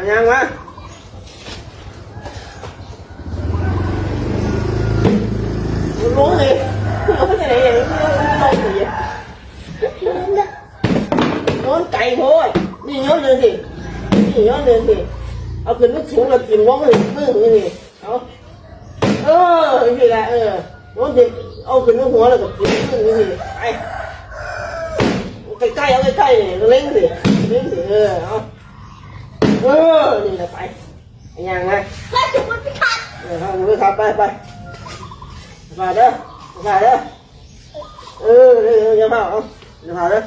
ຍ່າງມາ ລົງເລີຍ ລົງໄປໄສ ລົງໄປ ໂຍນໄກໂພດ ນີ້ໂຍນຈັ່ງຊີ້ ນີ້ໂຍນຈັ່ງຊີ້ ເອົາຂຶ້ນສູງແລ້ວຖິ້ມລົງນີ້ ມືນີ້ ເອົາ ເອີ ຈັ່ງຊີ້ລະ ເອີ ໂຍນຂຶ້ນ ເອົາຂຶ້ນຫົວແລ້ວກໍຖິ້ມຂຶ້ນຈັ່ງຊີ້ ໄປ ໃກ້ໆ ເອົາໃກ້ໆ ນີ້ ເລັງຊິ ເລັງຊິ ເອີ ເອົາ ເອີ ນີ້ລະ ໄປ ຍ່າງມາ ເອີ ເອົາ ໄປ ໄປ ໄປ ໄປເດີ ໄປເດີ ເອີ ເອີ ຢ່າພາວ ເອົາ ຢ່າພາວເດີ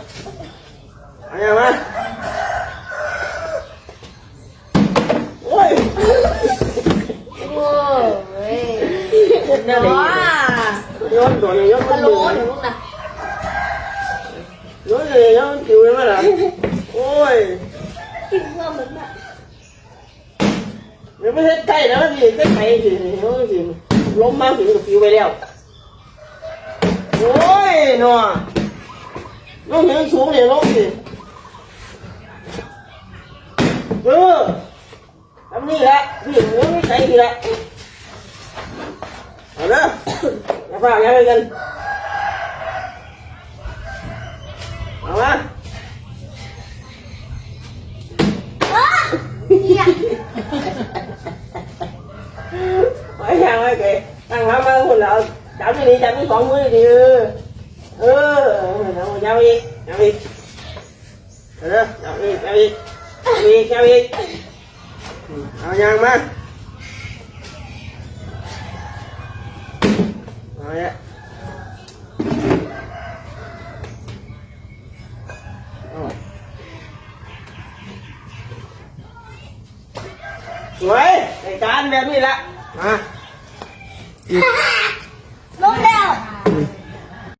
ເອົາ ຍ່າງມາ ໂອ້ຍ ໂອ້ຍ ໂຍນໂດນ ໂຍນ ໂດນ ໂຍນ ໂດນ ໂຍນ ໂຍນ ໂດນ ໂຍນ ໂດນ ໂຍນ ໂດນ ໂຍນ ໂດນ ໂອ້ຍ ກິນເພື່ອມັນນະ ມັນບໍ່ເຮັດໃກ້ນະ ມັນເຮັດໃກ້ໆ ຊິ ລົງມາຊິ ມັນກໍປິວໄປແລ້ວ ໂອ້ຍ ເນາະ ລົງເທິງສູງນີ້ ລົງຊິ ເອີ ທຳນີ້ລະ ນີ້ ໂອ້ຍ ໃສ່ນີ້ລະ ເອົາເດີ ຢ່າຟ້າວ ຢ່າໄປກັນ ເອົາມາ ໄປຍ່າງໄປເກ ຕັ້ງຫຼັງມາພຸ້ນລະ ເອົາ ຈັບດີໆ ຈັບມີສອງມືດີ ເອີ ເອີ ເອົາ ຢ່າໄປອີກ ຢ່າໄປອີກ ເອົາເດີ ເອົາອີກ ເອົາອີກ ເອົາອີກ ເອົາອີກ ເອົາຍ່າງມາ ເອົາແຫຼະ ເອົາ ສວຍ ໃນການແບບນີ້ລະ ມາ ລົງແລ້ວ ອືມ